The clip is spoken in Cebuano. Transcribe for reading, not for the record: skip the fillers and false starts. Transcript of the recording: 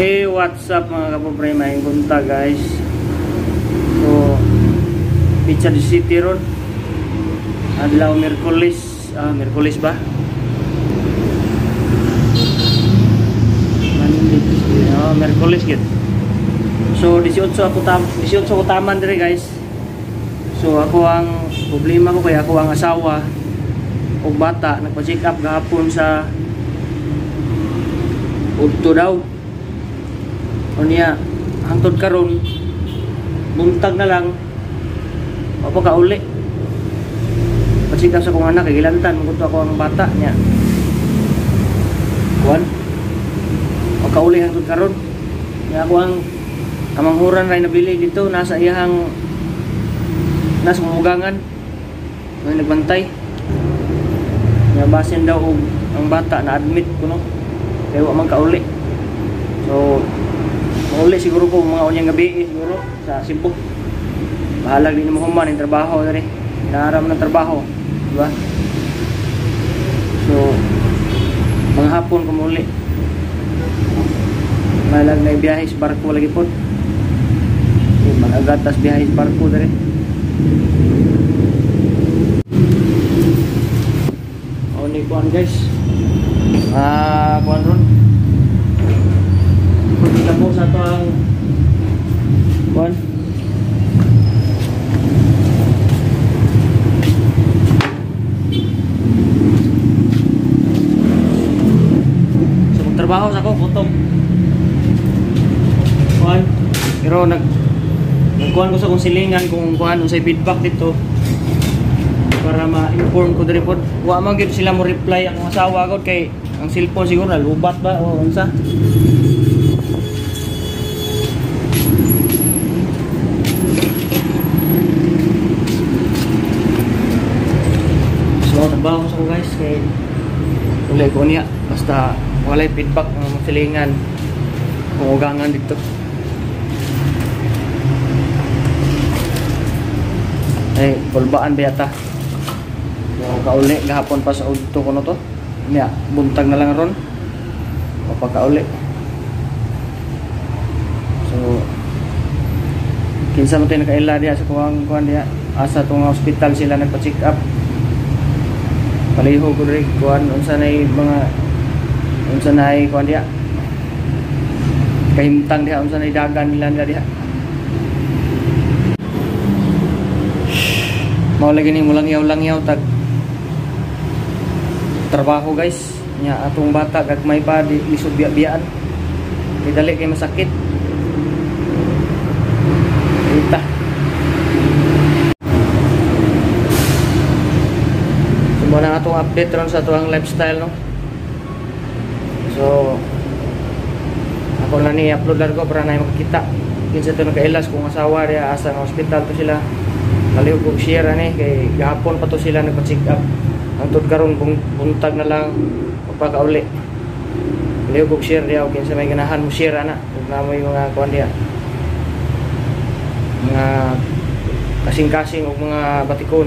Hey, what's up mga kapobre, maayong buntag guys. So, Pizza the City ron. Adlaw Miyerkules, Miyerkules ba? Monday, oh, Miyerkules gid. So, 18 ako tam 18 ko taman dire guys. So, ako ang problema ko kay ako ang asawa og bata nagpa-check up gahapon sa udto daw. Unya hangtod karon buntag na lang wa pa kauli. Pa-check up sa kong anak kay gilantan man ako ang bata niya. Kuan. Wa kauli hangtod karon. Nya ako ang kamanghuran ray nabili dito nasa iyahang nasa mugangan. May nagbantay. Nya basin daw og ang bata na admit kuno. Kay wa man kauli. So mauli siguro ko mga unyang gabi siguro sa Cebu. Bahalag din mo human ang trabaho diri. Inaram ng trabaho, di ba? So mga hapon ko muli. Bahalag na biyahe sa barko lagi pod. So, mag-agatas biyahe sa barko diri. O ni kuan guys. Kuan ron. Pagkita po sa ito ang kuan. So magtrabaho sa ako, gutom. Kuan. Pero nagkuan ko sa kong silingan kung kuan unsay feedback dito para ma-inform ko diri pod. Wa man gyud sila mo reply akong asawa gud kay ang cellphone siguro nalubat ba o unsa. So trabaho sa ko guys kay ulay ko niya basta walay feedback ng mga silingan kung ugangan dito. Ay, pulbaan ba yata? So, kauli gahapon pa sa udto ko no to. Niya, buntag na lang ron. Mapagkauli. So, kinsa mo tayo nakaila diya sa kuwang kuwan diya. Asa tong hospital sila nagpa-check up. Palihog ko diri kuan unsa nay mga unsa nay kuan diya. Kahimtang diha unsa nay dagan nila diha. Mao lagi ni mulangyaw-langyaw tag trabaho guys. Nya atong bata gagmay pa di lisod biya-biyaan. Kay dali kay masakit. Kita. So mo na atong update ron sa atuang lifestyle no. So ako na ni upload lang ko para na makakita. Kinsa to nakailas kung asawa diha asa nga hospital to sila. Palihog og share ani kay gahapon pa to sila nagpa-check up. Hangtod karon buntag na lang pagkauli. Palihog og share diha og kinsa may ganahan mo share ana ug namoy mga kuan diha. Mga kasing-kasing og mga batikon.